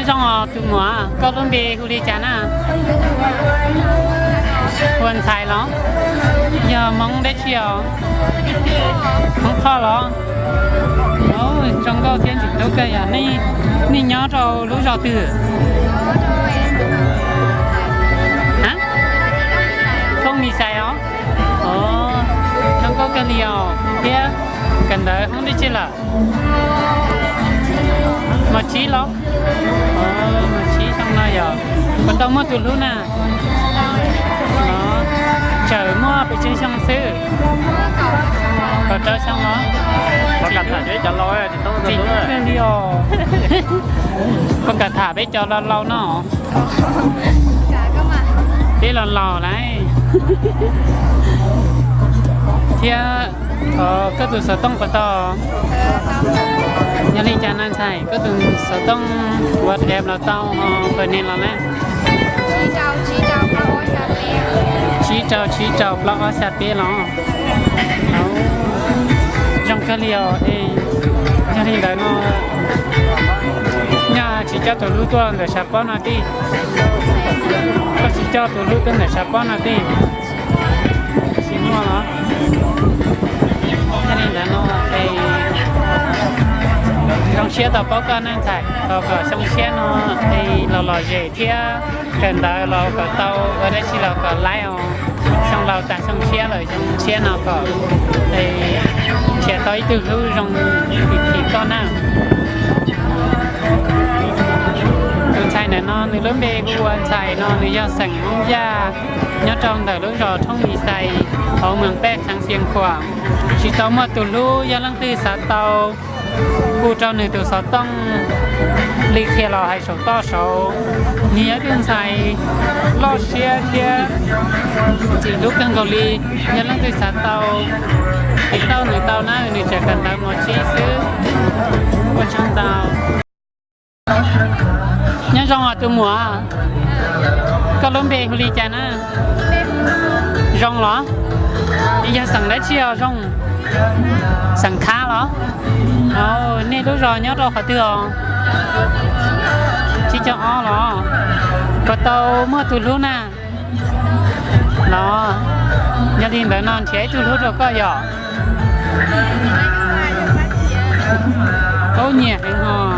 Zoo os tus muam, koj lub npe hu li cas na? Hu ua Ntxhais los? Yog Hmoob dab tsi os? Hmoob Thoj los? Zoo nkauj thiab ntxim hlub kawg yom. Nej nyob rau lub zos twg? Thoob Mis Xais os? Zoo nkauj kawg li os. Thiab kawm ntawv hoob dab tsi lawm? Mos tsib los? Mos tsib xyoo no yog puas tau muaj tus hlub na? Tsawm muaj pes tsawg xyoo xwb? Kaum rau xyoo los? Txim hlub kawg li os. Puas kam tham peb cov laus laus no? Peb los laus lawm. Thiab koj tus xov tooj puas tau? Yog li cas na ntxhais, koj tus xov tooj WhatsApp los tau, npawm ne los na? Tsib rau tsib rau plaub ob xya peb los? Zoo kawg li os. Yog li ntawd no, nyaj tsis coj tus hlub tuaj ntawm sab pob no tij? Koj tsis coj tus hlub tuaj ntawm sab pob no tij? Tsis muaj los? Yog li ntawd no es zoo siab tau paub koj na ntxhais, thov kom xyoo tshiab no es los lom zem thiab kawm ntawv los kom tau, ua dab tsi los kom laib os. Xyoo laus tas xyoo tshiab lawm, xyoo tshiab no kom nrhiav tau ib tug hlub zoo li koj na. Tus ntxhais ntawm no nws lub npe hu ua Ntxhais no, nws yog xeem Hmoob Yaj, nyob rau ntawm lub zos Thoob Mis Xais, hauv Moos Paj, xeev Xiav Khuam. Tsis tau muaj tus hlub, yog leej twg xav tau hu rau nws tus xov tooj li qhia los hais saum toj saud. Nws yog ib tug ntxhais loj siab thiab ntxim hlub kawg nkaus li. Yog leej twg xav tau, tiv tauj nws tau na, nws tseem kawm ntawv mos tsib xwb. Ua tsaug ntau. Nyob zoo os tus muam, koj lub npe hu li cas na? Zoo los? Yog xeem dab tsi os Zoo? Xeem Khab los? Nej lub zos nyob rau qhov twg os? Tsib caug ob los? Puas tau muaj tus hlub na? Los, yog li ntawd no nrhiav ib tug hlub rau koj yom. Ub, nyiam heev os.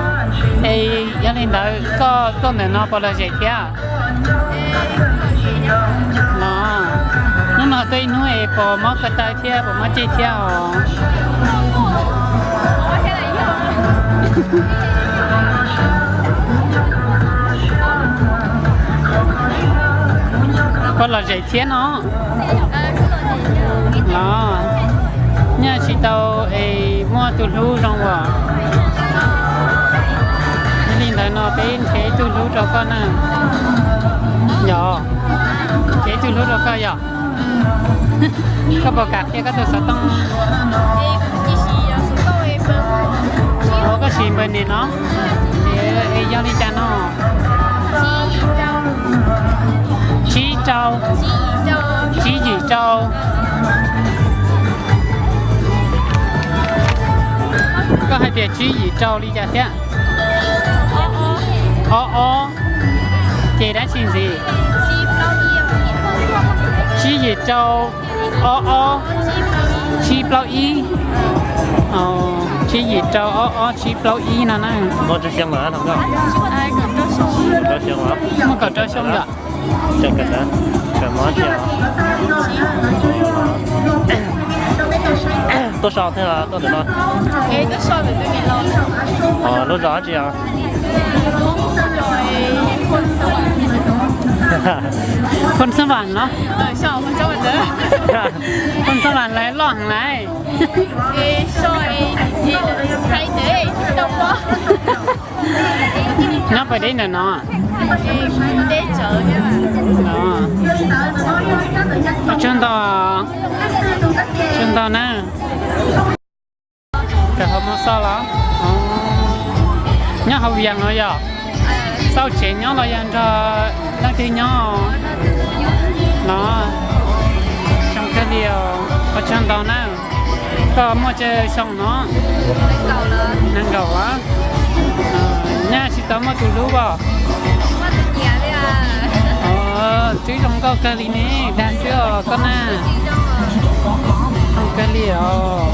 Es yog li ntawd koj tuaj ntawm no puas lom zem thiab? Los, hnub no tuaj ib hnub es puas mob ko taw thiab puas mob ceg thiab os? Puas lom zem thiab no? Los, nyaj tsis tau es muaj tus hlub zoo as. Yog li ntawd no peb nrhiav ib tug hlub rau koj na. Yog, nrhiav ib tug hlub rau koj yog. Koj puas kam qhia koj tus xov tooj? Koj siv npawg nim no. Yog li cas no? Tsib rau, tsib yim rau. Koj hais tias tsib yim rau li cas thiab? Ob ob, ces dab tsi ntxiv? Tsib yim rau ob ob tsib plaub ib. Tsib yim rau ob ob tsib plaub ib no na. Muaj kaum rau xyoo yom? Tuaj so thiab los tuaj ntawm no? Lub zos dab tsi os? Phoo Xab Vam los? Phoo Xab Vam lawv loj heev lawm. Nyob pem deb ntawm no. Tsaug ntau, tsaug ntau na. Kawm hauv Mos Xos los? Nyob hauv Vias no yog? Xauj tsev nyob los yog nrog leej twg nyob? Los, zoo kawg li os, ua tsaug ntau na. Koj muaj tsawg xyoo no? Nees nkaum a. Nyaj tsis Tau muaj tus hlub os. Twb zoo nkauj kawg li ne, dag xwb os koj na. Zoo kawg li os.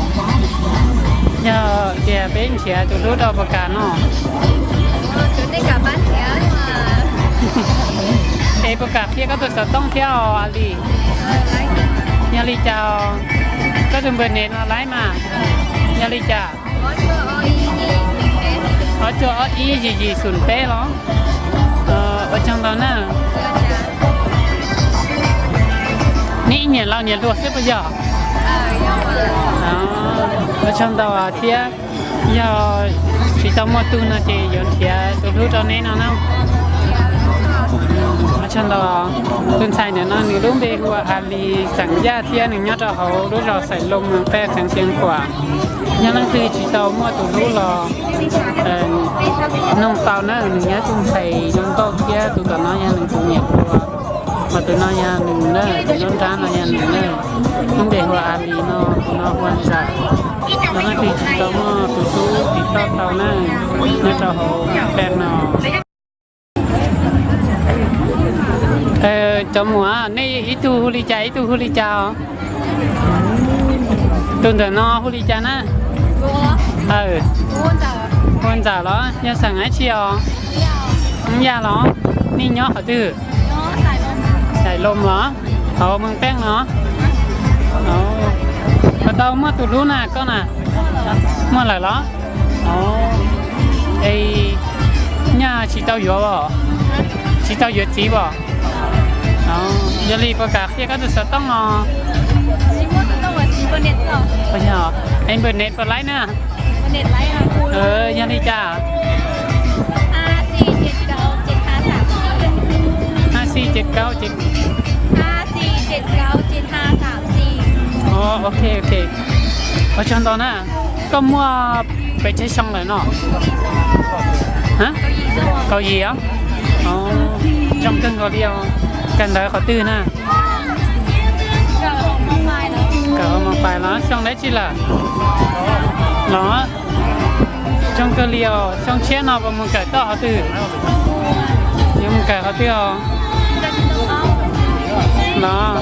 Yog tias peb nrhiav tus hlub rau puas kam no? Es puas kam qhia koj tus xov tooj thiab os Alis? Yog li cas, koj tus npawb nes no laib mas? Yog li cas? Ob cuaj ob ib yim yim xoom peb los? Ua tsaug ntau na. Neb ib niam laus niam hluas xwb puas yog? Ua tsaug ntau thiab. Yog tsis tau muaj tug no ces yuav nrhiav tus hlub rau neb no na. Ua tsaug ntau. Tus ntxhais ntawm no nws lub npe hu ua Alis xeem Yaj thiab nws nyob rau hauv lub zos Xais Loo, Moos Pej, xeev Xeev Khuam. Yog leej twg tsis tau muaj tus hlub los noog tau na, nws yog tus ntxhais zoo nkauj thiab tus tom no yog nws tus niam hluas. Ho tus no yog nws na, tus nruab nrab no yog nws na. Lub npe hu ua Alis no, tus no hu ua Ntxawm. Yog leej twg tsis tau muaj tus hlub tiv toj tau na, nyob rau hauv Moos Pej no. Cov muam, nej ib tug hu li cas ib tug hu li cas os? Tus ntawm no hu li cas na? Hu ua Ntxawm los? Yog xeem dab tsi os? Hmoob Yaj los? Nej nyob qhov twg? Xais Loo los? Hauv Moos Pej los? Puas tau muaj tus hlub na koj na? Muaj lawm los? Es nyaj tsis tau yuav os? Tsis tau yuav txiv os? Yog li puas kam qhia koj tus xov tooj no? Es npawb nes puas laib na? Yog li cas? Hab xij ces kaub ces, ok, ok. Ua tsaug ntau na. Koj muaj pes tsawg xyoo lawm no? Kaum yim os. Zoo kawg nkaus li os. Kawm ntawv qhov twg na? Kawm hauv Moos Pej los? Xyoo dab tsi lawm los? Zoo kawg li os. Xyoo tshiab no puas mus kawm toj qhov twg? Yuav mus kawm qhov twg os? Los,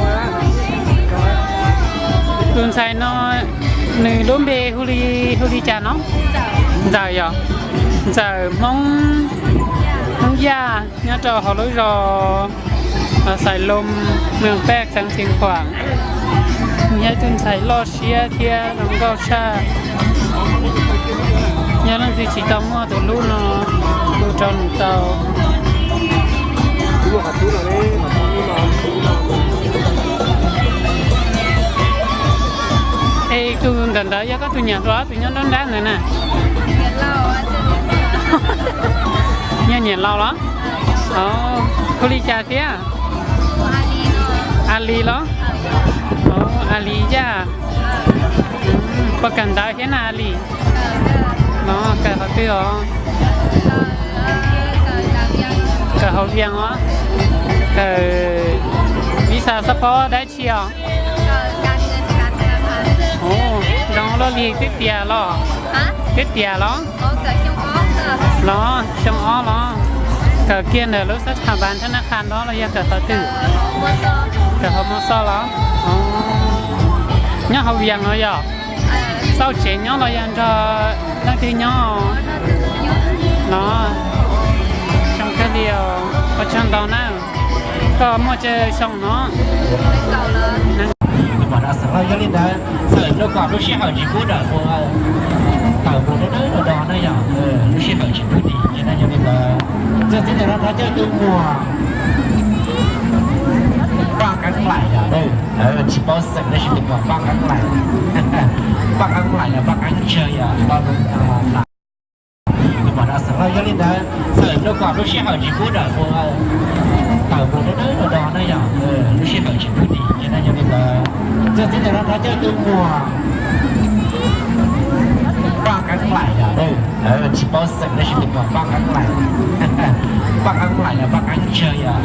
tus ntxhais no nws lub npe hu li, hu li cas no? Ntxawm yog? Ntxawm Hmoob, Hmoob Yaj nyob rau hauv lub zos Xais Loo, Moos Pej, xeev Xeev Khuam. Yog ib tug ntxhais loj siab thiab zoo nkauj tshaj. Yog leej twg tsis tau muaj tus hlub no, hu rau nws tau. Es tus ntawm ntawd yog koj tus niam hluas, tus nyob nruab nrab ntawd na? Yog niam laus los? Hu li cas thiab? Alis los? Alis Yaj. Puas kawm ntawv thiab na Alis? Los kawm qhov twg os? Kawm hauv Vias os. Kawm vis xas xab phob dab tsi os? Zoo loj li twb tiav los? Twb tias los? Los xyoo ob los? Kawm kiag ntawm lub xab tha vas thab nab qha nto los yog kawm qhov twg? Kawm hauv Mos Xos los? Nyob hauv Vias no yog? Xauj tsev nyob los yog nrog leej twg nyob? Los, zoo kawg li os, ua tsaug ntau na. Koj muaj tsawg xyoo no? Tus muam no xeem Lauj, yog li ntawd txawm lub kom lub sij hawm tsis pub ntawm mus tawm mus dawb dawb do do na yog, lub sij hawm tsis pub tim ces na, yog li ntawd txawm txij ntawm no rov caw tus muam Paj Qeeb Nplaim yog, tsis paub xeem tab sis tus muam Paj Qeeb Nplaim, Paj Qeeb Nplaim yog Paj Qeeb Tsawg yog, tus muam no xeem Lauj, yog li ntawd txawm lub kom lub sij hawm tsis pub ntawm mus tawm mus dawb dawb do do na yog, lub sij hawm tsis pub tim ces na, yog li ntawd txawm txij ntawm no rov caw tus muam Paj Qeeb Nplaim yog, tsis paub xeem tab sis tus muam Paj Qeeb Nplaim, Paj Qeeb Nplaim yog Paj Qeeb Tsawg yog,